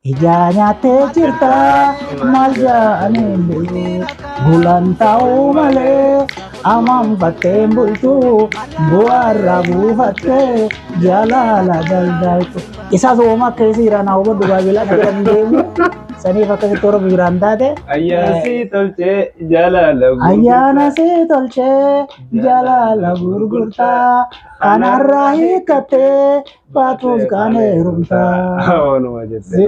Ijaa nyaattee jirta maal jaaniin bulu gulantaa'uu malee amanfattee bultu bu'aarraa buufattee jalaala daldaltu. Isaas uumama akka isii irraa naa hubadhu baabilaa na bira hin deemu. Saniif akkasitti warra biraan taate. Ayyaana sii tolchee jalaala gurgurtaa. Ayyaana sii tolchee jalaala gurgurtaa kanarraa hiikkattee Baatuus kaan heerumtaa. Waanuma jette.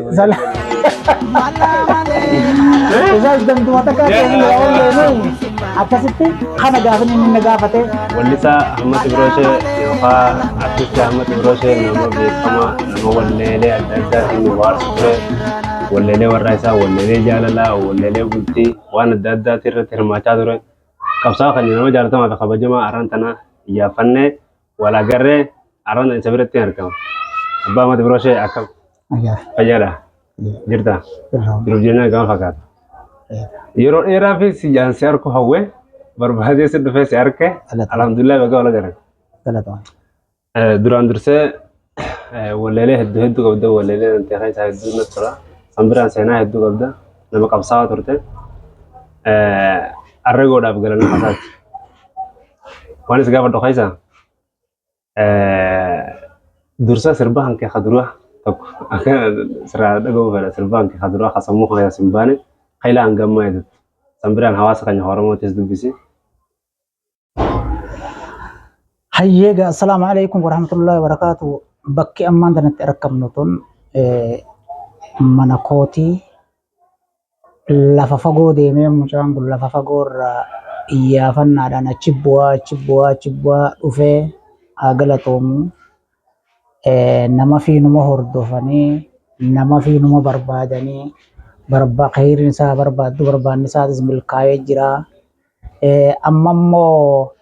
Isaas damtuma takka keessa jira walleenu akkasitti kana gaafa inni na gaafate. Wallisaa Ahmad Ibroshee yookaan artisti Ahmad Ibroshee nama beekamaa nama walleelee adda addaatiin nu bohaarsu ture. Walleelee warra isaa, walleelee jaalalaa, walleelee bultii waan adda addaatii irratti hirmaachaa ture. Qabsaa'aa kan nama jaalatamaa fi kabajamaa araan tana iyyaafannee wal agarree araan isa biratti hin argama. Abbaa Ahmad Ibroshee akkam fayyaadha? Jirta? Jiruuf jireenya gama fakkaata. Yeroo dheeraa fi si jaan si arku hawwe barbaadee si dhufee si arke alhamdulillah baga wal agarre. Duraan dursee walleelee hedduu hedduu qabda walleelee nantee keessaa hedduu natti tola. San biraan seenaa hedduu qabda nama qabsaa'aa turte. Arregoodhaaf galanna hasaati. Waan is gaafadhu keessaa dursa sirba hanke ka dura tokko akka sirraa dhaga'uu fedha sirba hanke ka dura ka sammuu kana sin baane kaila hangammaa jedhu san biraan hawaasa keenya Oromootis dubbisi. Hayyeega assalaamu alaikum warahmatullahi wabarakaatu. Bakki ammaan tanatti argamnu tun mana kootii lafa fagoo deemee mucaan kun lafa fagoo irraa iyyaafannaadhaan achi bu'aa achi bu'aa achi bu'aa dhufee haa galatoomu. Nama fiinuma hordofanii nama fiinuma barbaadanii barba kheyriin isaa barbaaddu barbaanni isaatis milkaa'ee jira. Amma immoo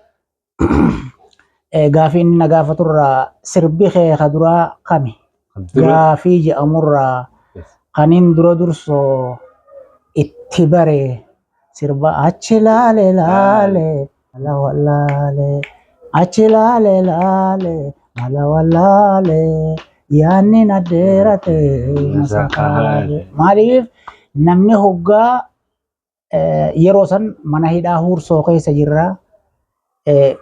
gaafii inni na gaafaturraa sirbi kee ka duraa kami? Gaafii jedhamurraa kanin dura dursoo itti bare sirba achi laale laale mala wallaale achi laale laale mala wallaale yaanni na dheerate masakaale. Maaliif namni hoggaa yeroo san mana hidhaa huursoo keessa jirra.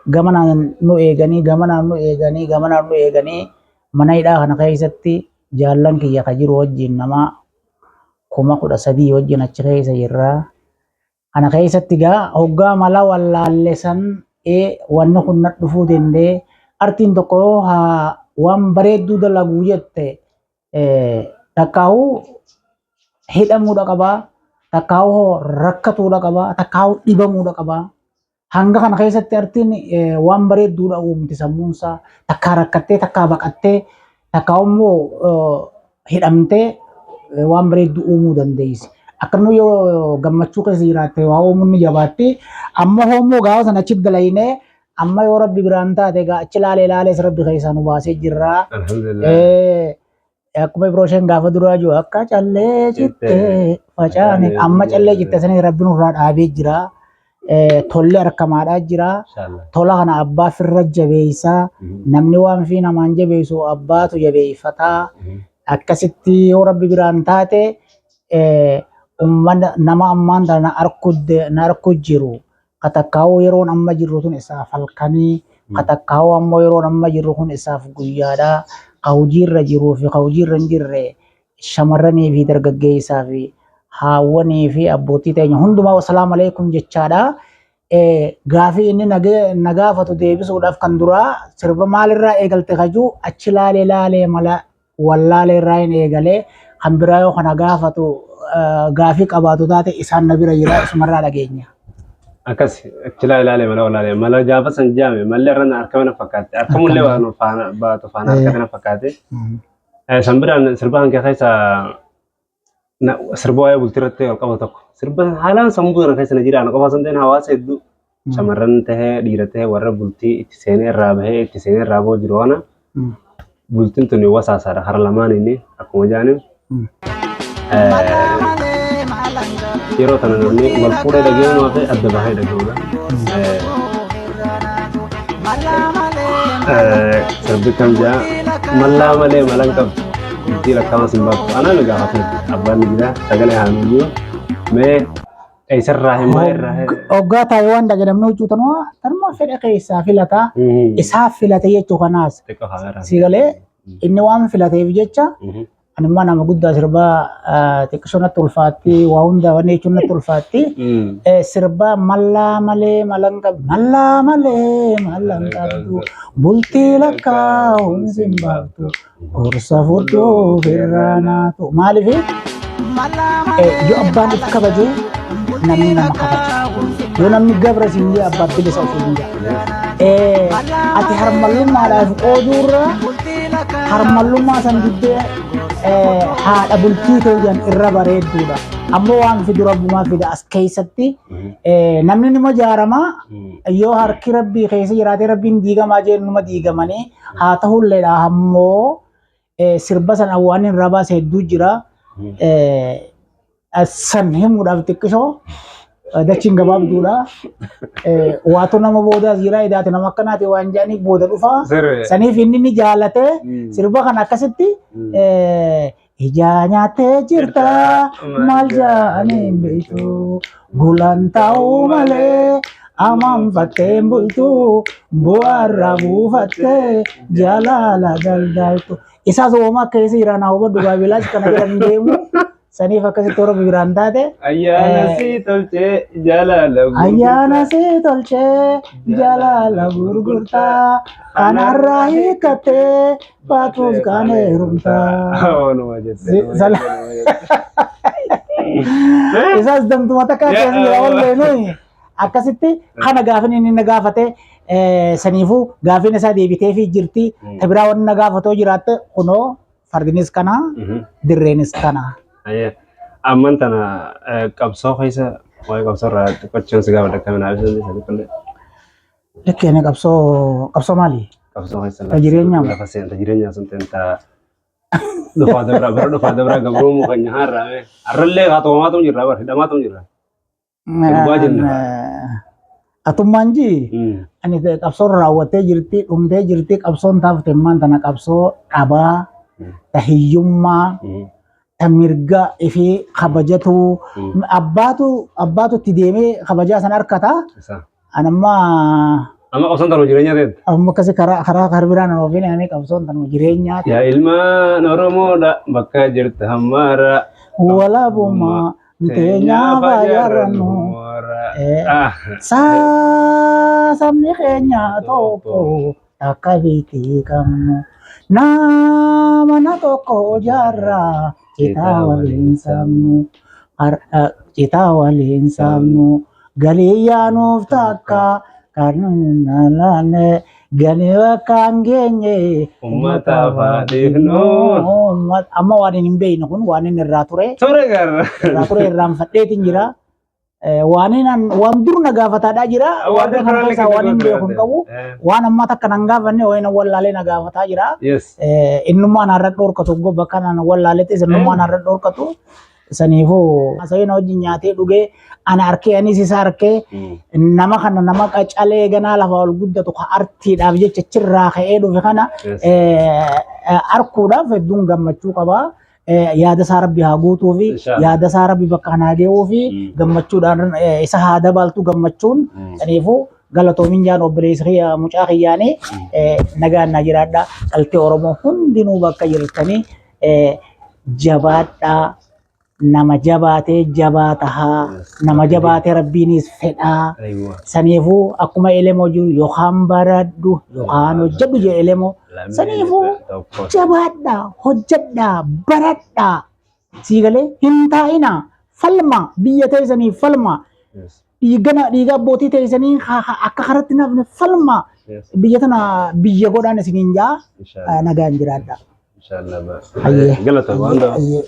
Gamanaan nu eeganii gamanaan nu eeganii gamanaan nu eeganii mana hidhaa kana keessatti jaallan kiyya ka jiru wajjin nama 13,000 wajjin achi keessa jirra. Kana keessatti gaa hoggaa mala wallaalle san wanni kun na dhufuu danda'e artiin tokko yoo haa waan bareedduu dalaguu jette takkaa'uu hidhamuudha qabaa, takkaa'uu rakkatuudha qabaa, takkaa'uu dhibamuudha qabaa. Hanga kana keessatti artiin waan bareedduudha uumti sammuunsaa takkaa rakkattee takkaa baqattee takkaa immoo hidhamtee waan bareedduu uumuu dandeessi. Akkanuma yoo gammachuu keessa jiraatte waa uumuun ni jabaatti. Amma hoommoo gaafa sana achitti dalaynee amma yoo rabbi biraan taate egaa achi laalee laalees rabbi keessaa nu baasee jirra. Alhamdulillah. Akkuma Ibrosheen gaafa duraa jiru akka callee cittee facaane amma callee citte sanii rabbi nurraa dhaabee jira. Tolli harkamaadhaa jira. Inshallah. Tola kana abbaa firra jabeessaa. Namni waan fi namaan jabeessu abbaatu jabeeffataa. Akkasitti yoo rabbi biraan taate ummata nama ammaan tana na arku jiru. Ka takkaa'uu yeroon amma jirru tun isaaf halkanii, ka takkaa'uu ammoo yeroon amma jirru kun isaaf guyyaadha. Ka hojiirra jiruu fi ka hojiirra hin jirre shamarranii fi dargaggeessaa fi haawwanii fi abbootii teenya hundumaa wassalaamu alaikum jechaadha. Gaafii inni na gaafatu deebisuudhaaf kan duraa sirba maalirraa eegalte kajuu achi laalee laalee mala wallaalee irraa hin eegalee kan biraa yoo kana gaafatu gaafii qabaatu taate isaan na bira jira isumarraa dhageenya. Akkas achi ilaalee mala wallaalee mala gaafa san jaame malli irra na harka na fakkaate harkamullee waan faana baatu faana harka na fakkaate. San biraan sirba hanqee keessa Sirba waa'ee bultii irratti wal qabatu tokko. Sirba haalaan sammuu kana keessa na jira. Ana qofa osoo hin ta'in hawaasa hedduu shamarran tahee dhiira tahee warra bultii itti seenee irraa bahee itti seenee irraa bahuu jiru kana bultiin tuni wasaasaadha kara lamaaniin akkuma jedhaniin. Yeroo tana namni wal fuudhee dhaga'uumaa fi adda bahee dhaga'uudha. Sirbi kam jaa mallaa malee malan qabdu. Bultii lakkaa'ama sin baaftu. Anaa nu gaafatu. Abbaan ni jira. Sagalee haa nuyyuu. Mee eessarraa himaa irraa. Hoggaa Taayiwaan dhaqe namni huccuu tanuma tanuma fedha keessaa filata. Isaaf filate jechuu kanaas. Xiqqoo haa Si galee inni waan filateef jecha ani immoo nama guddaa sirbaa xiqqisoo natti ulfaatti waa hunda wanni jechuun natti ulfaatti. Sirbaa mallaa malee malan qabdu mallaa malee malan qabdu bultii lakkaa'uun sin baaftu gorsa fudhuuf irraa naatu. Maaliif yoo abbaan if kabaje namni nama kabaja. Yoo namni gabra siin jee abbaan bilisa ofiin jaa. Ati harmallummaadhaaf qooduurra harmallummaa san diddee haadha bultii teeyyan irra bareedduudha. Ammoo waan fidu rabbumaa fida as keessatti namni nima jaarama yoo harki rabbii keessa jiraatee rabbiin diigamaa jeen numa diigamanii haa ta'ulleedha ammoo sirba san waan irraa baase hedduu jira. San himuudhaaf xiqqishoo dachiin gabaabduudha. Waatu nama boodaas jira idaate nama akkanaati waan jedhaniif booda dhufa. Saniif inni ni jaalate sirba kana akkasitti ijaa nyaattee jirta maal jaanii hin beektu gulantaa'uu malee amanfattee hin bultu bu'aarraa buufattee jalaala daldaltu. Isaas uumaa akka keessa jiraan haa hubadhu baabilaas kana jala hin deemu. Saniif akkasitti warra biraan taate. Ayyaana si tolchee jaalala gurgurtaa. Ayyaana si tolchee jaalala gurgurtaa kanarraa hiikkattee baatuuf kan heerumtaa. Waanuma jette. Isaas damtuma takka keessa jira wallee nuyi. Akkasitti kana gaafin inni na gaafate saniifuu gaafiin isaa deebiteefii jirti. Ta biraa wanni na gaafatoo jiraatte kunoo fardinis kana dirreenis kana. Amman tana qabsoo keessa waa'ee qabsoo irraa xiqqochuun si gaafadha akkamiin haa ibsan isa xiqqollee. Likkeen qabsoo qabsoo maali? Qabsoo keessa Ta jireenyaa moo? lafa seenta jireenyaa sun ta dhufaa dabraa bara dhufaa dabraa gabroomuu kan nyaarraa har'allee haa ta'umaatu jirra bara hidhamaatu jirra. Dhugaa jenna. Atummaan ji ani qabsoon raawwattee jirti dhumtee jirti qabsoon taafte immaan tana qabsoo dhabaa ta hiyyummaa ta mirga ifii kabajatuu abbaatu abbaatu itti deemee kabajaa san harkata. Anamma Amma qabsoon tanuma jireenya ta'e. amma akkasi karaa karaa karaa biraan hin oofine ani qabsoon tanuma jireenyaa. Yaa ilmaan Oromoodha bakka jirtu hammaara. Walaabummaa teenyaa fayyarrannu. Sabni keenya tokko akka biitii qabnu. Nama tokko jaarraa citaa waliin sabnu. Citaa waliin sabnu. Galii yaanuuf takka kan laanne galii bakka hin geenye. Uummataaf haa dhiifnu. Amma waan hin beekne kun waan inni irraa ture. Ture garra. Irraa ture irraanfadheetiin jira. Waan inni waan dur na gaafataadhaa jira. Waan kana keessaa waan hin beeku hin qabu. Waan ammaa takka nan gaafanne waan wallaalee na gaafataa jira. Innummaan har'a dhorkatu bakka nan wallaaletti innummaan har'a dhorkatu. Saniifuu haasawina wajjin nyaatee dhugee ana arkee anis isa arkee nama kana nama qacalee ganaa lafaa ol guddatu ka artiidhaaf jecha achirraa ka'ee dhufe kana arkuudhaaf hedduun gammachuu qaba. Yaada isaa rabbi haa guutuu fi yaada isaa rabbi bakka kanaa ga'uu fi gammachuudhaan isa haa dabaltu gammachuun. Saniifuu galatoomin jaan obboleessa kiyya mucaa kiyyaanii nagaan naa jiraadha. Qaltee Oromoo hundinuu bakka jirtanii jabaadhaa nama jabaatee jabaa tahaa nama jabaatee rabbiinis fedhaa saniifuu akkuma elemoo jiru yookaan baradhu yookaan hojjedhu jedhe elemoo saniifuu jabaadhaa hojjedhaa baradhaa sii galee hin taa'inaa falma biyya teessaniif falma dhiigana dhiiga abbootii teessanii akka karatti nafne falma biyya tana biyya godhaan isiniin jaa nagaan jiraadha. Inshallah. Ayyee. Galata waan Ayyee.